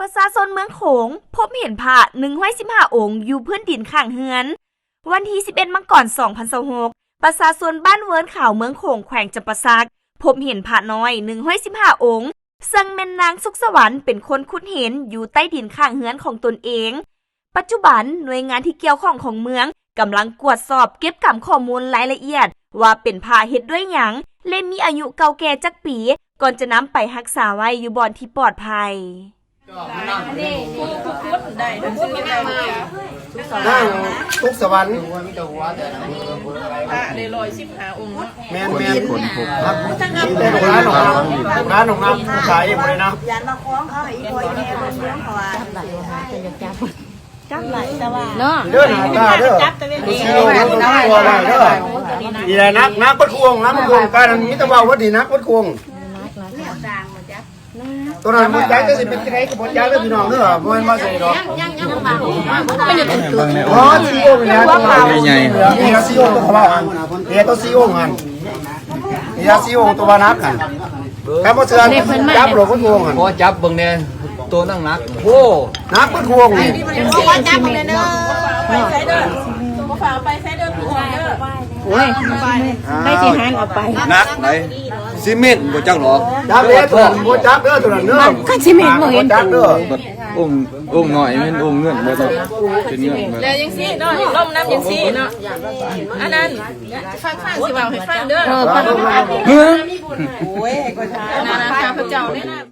ປະຊາຊົນເມືອງໂຂງພົບເຫັນພະໜຶ່ງຮ້ອຍສິບຫ້າອົງຢູ່ພື້ນດິນຂ້າງເຮືອນ. ວັນທີສິບເອັດ ມັງກອນ ສອງພັນຊາວຫົກ ປະຊາຊົນບ້ານເວີນຂາວ ເມືອງໂຂງ ແຂວງຈຳປາສັກ ພົບເຫັນພະນ້ອຍໜຶ່ງຮ້ອຍສິບຫ້າອົງ ເຊິ່ງແມ່ນນາງສຸກສະຫວັນເປັນຄົນຂຸດເຫັນຢູ່ໃຕ້ດິນຂ້າງເຮືອນຂອງຕົນເອງ. ປັດຈຸບັນ ໜ່ວຍງານທີ່ກ່ຽວຂ້ອງຂອງເມືອງກຳລັງກວດສອບເກັບກຳຂໍ້ມູນລາຍລະອຽດວ່າເປັນພະເຮັດດ້ວຍຫຍັງ ແລະ ມີອາຍຸເກົ່າແກ່ຈັກປີ ກ່ອນຈະນຳໄປຮັກສາໄວ້ຢູ່ບ່ອນທີ່ປອດໄພ. ນາງສຸກສະຫວັນ ພະໄດ້ຮ້ອຍສິບຫ້າອົງເນາະ ແມ່ນໆ ຄົນທີ່ຄົ້ນພົບ ມີແຕ່ລູກຫຼານຂອງນາງ ລູກຫຼານຂອງນາງຜູ້ຊາຍເອງບໍ່ໄດ້ນະ. ຢ້ານວ່າຂອງເຂົາໃຫ້ອີ່ພໍ່ອີ່ແມ່ເບິ່ງ ເພາະວ່າ ຈັບໄດ້ ເນາະ ເດີໜ້າຕາເດີ ໂຕຊີ້ໂອງ ໂຕຊີ້ໂອງ ເດີ ນີ້ແຫຼະ ໜັກ ໜັກເບິດຄູ່ອົງ ໜັກເບິດຄູ່ອົງ ການນັ້ນມີແຕ່ເວົ້າເບິດນີ້ ໜັກເບິດຄູ່ອົງ. ໂຕນັ້ນບໍ່ຈັກ ຈະຊິເປັນຈັ່ງໃດກໍບໍ່ຈັກເດີພີ່ນ້ອງເດີ ບໍ່ແມ່ນວ່າໃສ່ດອກ ເປັນຫຍັງເປັນໂຕ ອໍ ຊີ້ໂອງນີ້ແຫຼະ ໃຫຍ່ໆ ນີ້ຊີ້ໂອງ ໂຕຂະບາອັນ ນີ້ໂຕຊີ້ໂອງຫັ້ນ ນີ້ຊີ້ໂອງ ໂຕວ່າໜັກຫັ້ນ ຄັນບໍ່ເຊື່ອຈັບໂລດເບິດຄູ່ອົງຫັ້ນ ຂໍຈັບເບິ່ງແດ່ ໂຕໜັກໆ ໂອ້ ໜັກເບິດຄູ່ອົງນີ້ ບໍ່ວ່າຈັບເລີຍເດີ ໄປໃສເດີ ບໍ່ພາໄປໃສເດີ ພີ່ນ້ອງເດີ. ໂອ້ຍ ໄປຊິຫານອອກໄປ ໜັກໄດ໋ ຊີເມັນບໍ່ຈັກດອກ ຈັບເດ້ ໂຕນັ້ນບໍ່ຈັບເດີ ໂຕນັ້ນເດີ ຄັນຊີເມັນບໍ່ເຫັນ ບໍ່ຈັກເດີ ອົງ ອົງນ້ອຍແມ່ນອົງເງິນເບິດເນາະ ເປັນເງິນເບິດ ແລ້ວຈັ່ງຊີ້ເນາະ ຢາກລົມນຳຈັ່ງຊີ້ເນາະ ອັນນັ້ນ ຟັງໆ ຊິເວົ້າໃຫ້ຟັງເດີ ເອີ ຟັງ ເອີ ໂອ້ຍ ອັນນັ້ນນະ ຂ້າພະເຈົ້າເດ້ນະ.